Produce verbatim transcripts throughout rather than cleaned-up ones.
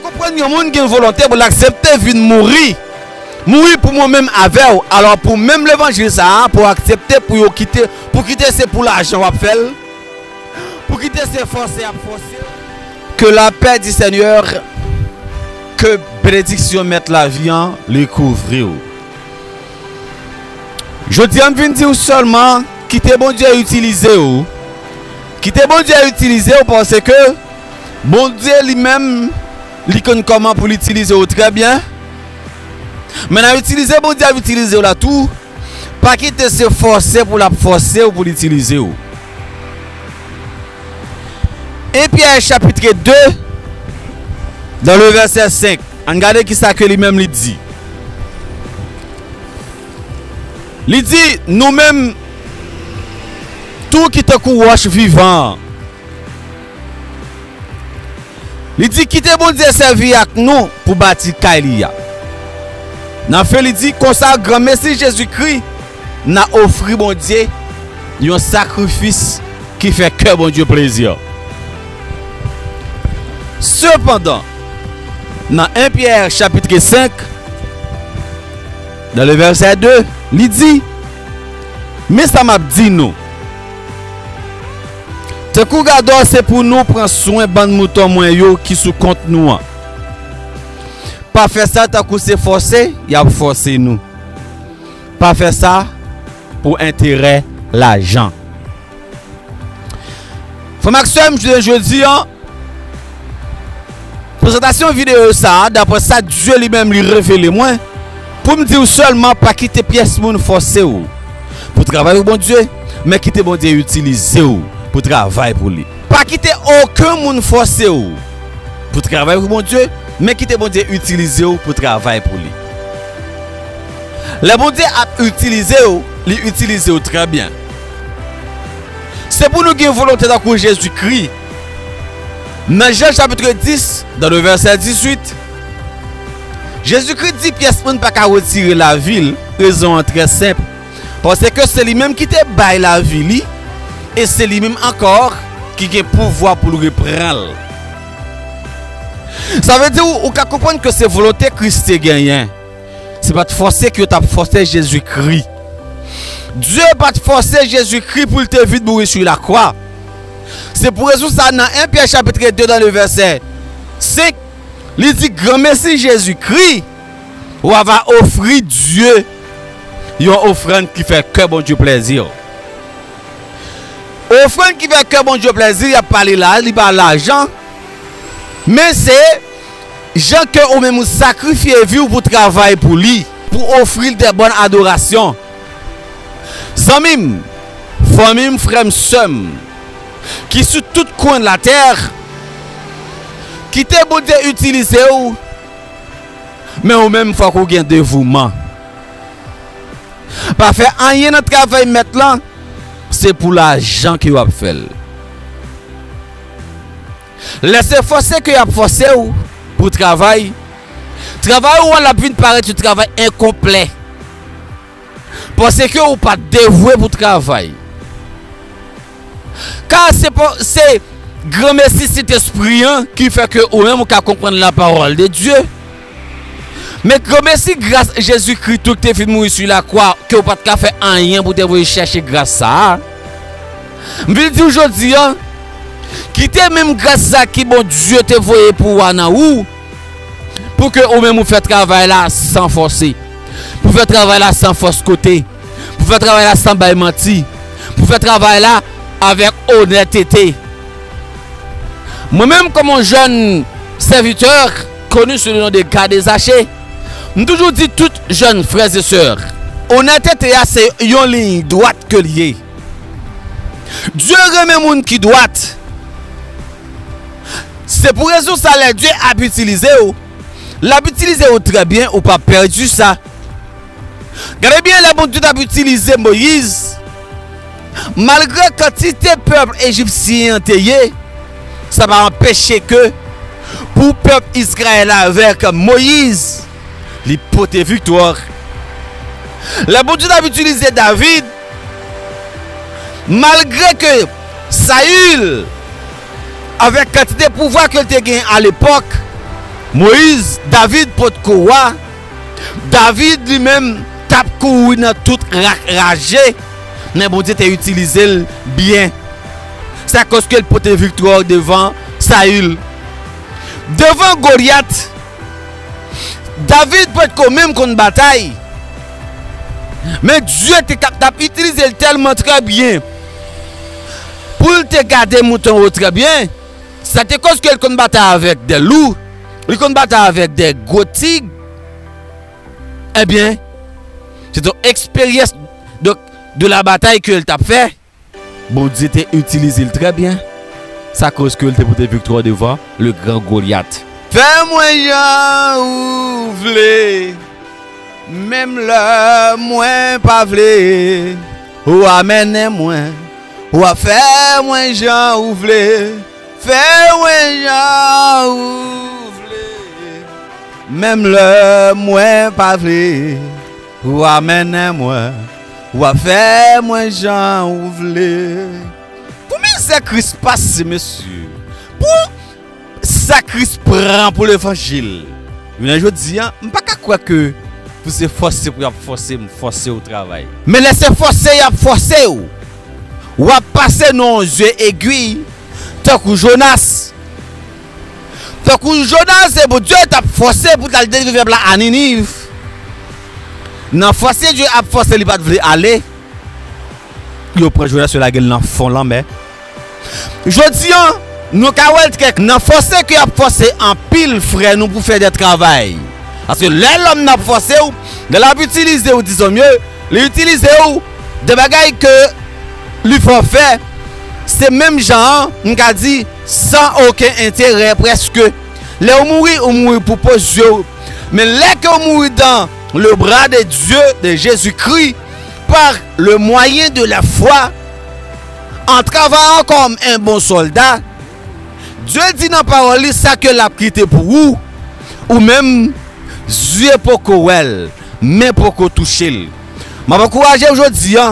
Konprann yon moun gen volonte pou l aksepte vin mouri. Mouri pou mwen menm avè w. Alò, pou menm levanjil sa a, pou w aksepte pou yo kite, pou kite se pou lajan w ap fè l, pou kite se fòse y ap fòse w. Que la paix du Seigneur, ke benediksyon Mèt lavi an li kouvri w. Jodi a, m vin di w sèlman, kite Bondye itilize w. Kite Bondye itilize w, paske Bondye li menm, li konn kòman pou l itilize w trè byen. Men nan itilize Bondye ap itilize w la tou, pa kite se fòse pou l ap fòse w pou l itilize w. En Pyè chapit de, dans le verset cinq, ann gade kisa ke li menm li di. Li di, nou menm tou ki tankou wòch vivan an. Li di, kite Bondye sèvi ak nou pou bati kay li a. Nan fen, li di, konsa, granmesi Jezikri, n a ofri Bondye yon sakrifis ki fè kè Bondye plezi. Sepandan, nan en Pyè chapit senk, dans le verset deux, li di, men sa m ap di nou. Tankou gadò se pou nou pran swen bann mouton mwen yo ki sou kont nou an. Pa fè sa tankou se fòse y ap fòse nou. Pa fè sa pou enterè lajan. Frè m ak sè m, jounen jodi an, prezantasyon videyo sa a, daprè sa Dye li menm li revele mwen, pou m di w sèlman, pa kite pyès moun fòse w pou travay pou Bondye, men kite Bondye itilize w pou travay pou li. Pa kite okenn moun fòse w pou travay pou Bondye, men kite Bondye itilize w pou travay pou li. Lè Bondye ap itilize w, li itilize w trè byen. Se pou nou gen volonte tankou Jezikri. Nan Jan chapit dis, dans le verset dix-huit, Jezikri di pyès moun pa ka retire lavi l, rezon an trè senp. Paske se li menm ki te bay lavi li, e se li menm ankò ki gen pouvwa pou l reprann l. Sa vle di ou, ou ka konprann ke se volonte Kris te genyen. Se pa t fòse ke yo t ap fòse Jezikri. Dye pa t fòse Jezikri pou l te vin mouri sou lakwa. Se pou rezon sa, nan en Pyè chapit de, dans le verset cinq, li di, granmesi Jezikri, ou ava ofri Dye yon ofrann ki fè kè Bondye plezi. Ofrann ki fè kè Bondye plezi, y ap pale la, li pa lajan, men se jan ke ou menm ou sakrifye vi w pou travay pou li, pou ofri l de bòn adorasyon. Zanmi m, fanmi m, frè m, sè m, ki sou tout kwen latè, kite Bondye itilize w, men ou menm fòk ou gen devouman. Pa fè anyen nan travay Mèt lan, se pou lajan ke w ap fè l. Lè se fòse ke y ap fòse w pou travay, travay ou an l ap vin parèt yon travay enkonplè. Paske ou pa t devwe pou travay. Ka se pa, se granmesi Sentespri an ki fè ke ou menm ou ka konprann la parole de Dieu. Men granmesi gras Jezikri tou ki te vin mouri sou lakwa, ke w pa t ka fè anyen pou te voye chèche gras sa a. M vin di w jodi a, kite menm gras sa ki Bondye te voye pou w a nan ou, pou ke ou menm ou fè travay la san fòse, pou fè travay la san fòs kote, pou fè travay la san bay manti, pou fè travay la avèk onètete. Mwen menm, kòm yon jèn sèvitè koni sou le non de Gade Zache, m toujou di tout jèn frè e sè, onètete a se yon liy dwat ke l ye. Dye renmen moun ki dwat. Se pou rezon sa, lè Dye ap itilize w, l ap itilize w trè byen, ou p ap pèdi sa. Gade byen, lè Bondye t ap itilize Moyiz, malgre kantite pèp ejipsyen an te ye, sa pa anpeche ke pou pèp Izrayèl la avèk Moyiz, li pote viktwa. Lè Bondye t ap itilize David, malgre ke Sayil, avèk kantite pouvwa ke l te gen alepòk, Moyiz, David potko wa. David li menm t ap kouri nan tout rak raje, men Bondye te itilize l byen. Se akoz ke l pote viktwa devan Sayil. Devan Golyat, David potko menm konn batay. Men Dye te kap t ap itilize l tèlman trè byen pou l te gade mouton yo trè byen. Sa te koz ke l konn batay avèk de lou, li konn batay avèk de gwo tig. Ebyen, se te yon eksperyans de, de la batay ke l t ap fè. Bondye te itilize l trè byen. Sa koz ke l te pote viktwa devan le gran Golyat. Fè mwen jan ou vle, menm lè mwen pa vle. Ou a mennen mwen, ou a fè mwen jan ou vle. Fè mwen jan ou vle, menm lè mwen pa vle. Ou a mennen mwen, ou a fè mwen jan ou vle. Pou mizè Kris pase, mesye. Pou sa Kris pran pou levanjil. Jounen jodi a, m pa ka kwè ke pou se fòse pou y ap fòse m, fòse w travay. Men lè se fòse y ap fòse w, w ap pase nan yon zye egwi, tankou Jonas. Tankou Jonas, se Bondye t ap fòse pou t al delivre pèp la a Niniv. Nan fòse Dye ap fòse li pa t vle ale, yo pran Jonas, yo lage l nan fon lanmè. Jodi a, nou ka wè l trè nan fòse ke y ap fòse anpil frè nou pou fè de travay. Paske lè lòm nan ap fòse w, lè l ap itilize w, dizon mye, li itilize w de bagay ke li fè w fè, se menm jan an, m ka di, san okenn enterè prèske. Lè w mouri, ou mouri pou po zye w. Men lè ke w mouri dans le bras de Dieu, de Jésus-Christ, par le moyen de la foi, en travaillant comme un bon soldat, Dye di nan pawòl li sa ke l ap kite pou ou, ou menm, zye poko wè l, men poko touche l. M ap ankouraje w jodi a,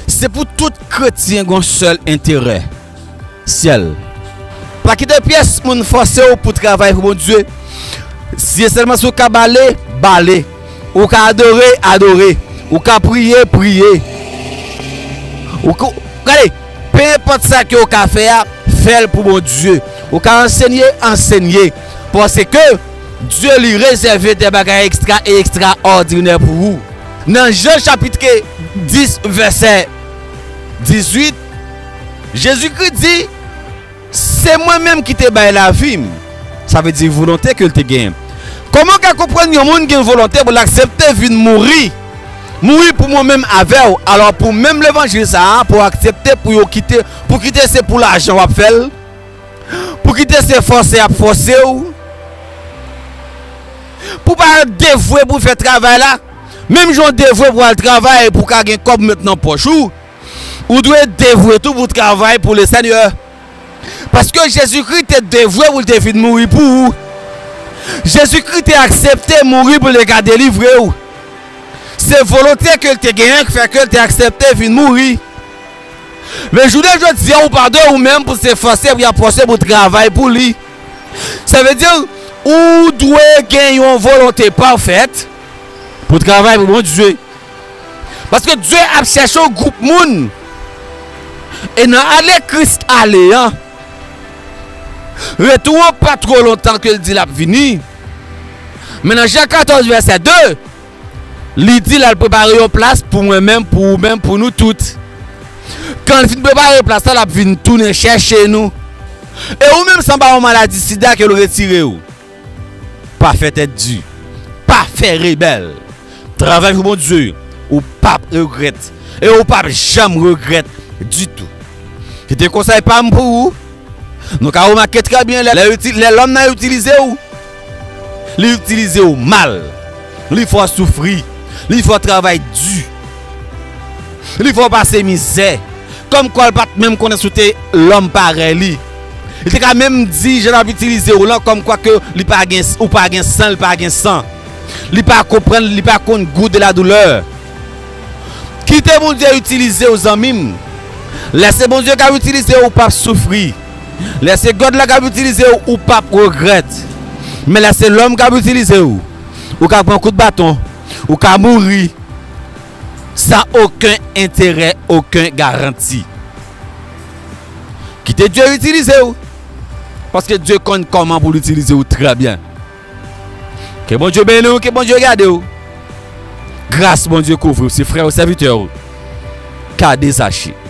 se pou tout kretyen gen yon sèl enterè, syèl. Pa kite pyès moun fòse w pou travay pou Bondye. Si e sèlman si w ka bale, bale. Ou ka adore, adore. Ou ka priye, priye. Ou ka, gade, pe enpòt sa ke w ka fè a, fè l pou Bondye. Ou ka ansenye, ansenye. Paske Dye li rezève de bagay ekstra e ekstraòdinè pou ou. Nan Jan chapit dis, vèsè dizuit, Jezikri di, se mwen menm ki te bay lavi m. Sa vle di volonte ke l te genyen. Kòman w ka konprann yon moun gen volonte pou l aksepte vin mouri? Mouri pou mwen menm avè w. Alò, pou menm levanjil sa a, pou w aksepte pou yo kite, pou kite se pou lajan w ap fè l, pou kite se fòse y ap fòse w, pou pa devwe pou fè travay la, menm jan w devwe pou al travay, pou w ka gen kòb met nan pòch ou, ou dwe devwe tou pou travay pou Lesenyè. Paske Jezikri te devwe pou l te vin mouri pou ou. Jezikri te aksepte mouri pou l te ka delivre w. Se volonte ke l te genyen ki fè ke l te aksepte vin mouri. Men jounen jodi a, ou pa dwe ou menm pou se fòse pou y ap fòse pou travay pou li. Sa vle di, ou dwe gen yon volonte pafèt pou travay pou Bondye. Paske Dye ap chèche yon gwoup moun. E nan ale Kris ale an, retou an pa twò lontan ke l di l ap vini. Men nan Jan katòz vèsè de, li di l al prepare yon plas pou mwen menm, pou ou menm, pou nou tout. Kan l fin prepare plas la, l ap vin tounen chèche nou. E ou menm, si w ba yon maladi sida, ke l retire w. Pa fè tèt di. Pa fè rebèl. Travay pou Bondye. Ou p ap regrèt. E ou p ap janm regrèt ditou. Se te konsèy pa m pou ou. Nou ka remake trè byen lè, lè, lè lòm nan itilize w, li itilize w mal. Li fè w soufri. Li fè w travay di. Li fè w pase mizè. Kòmkwa l pa t menm konnen si w te lòm parèy li. Li te ka menm di jan l ap itilize w lan kòmkwa ke li pa gen, ou pa gen san, li pa gen san. Li pa konprann, li pa konn gou de la doulè. Kite Bondye itilize w, zanmi m. Lè se Bondye k ap itilize w, ou p ap soufri. Lè se God la k ap itilize w, ou p ap regrèt. Men lè se lòm k ap itilize w, ou ka pran kout baton, ou ka mouri san okenn enterè, okenn garanti. Kite Dye itilize w, paske Dye konn kòman pou l itilize w trè byen. Ke Bondye beni w, ke Bondye gade w. Gras Bondye kouvri w, se frè w, sèvitè w, K D Zache.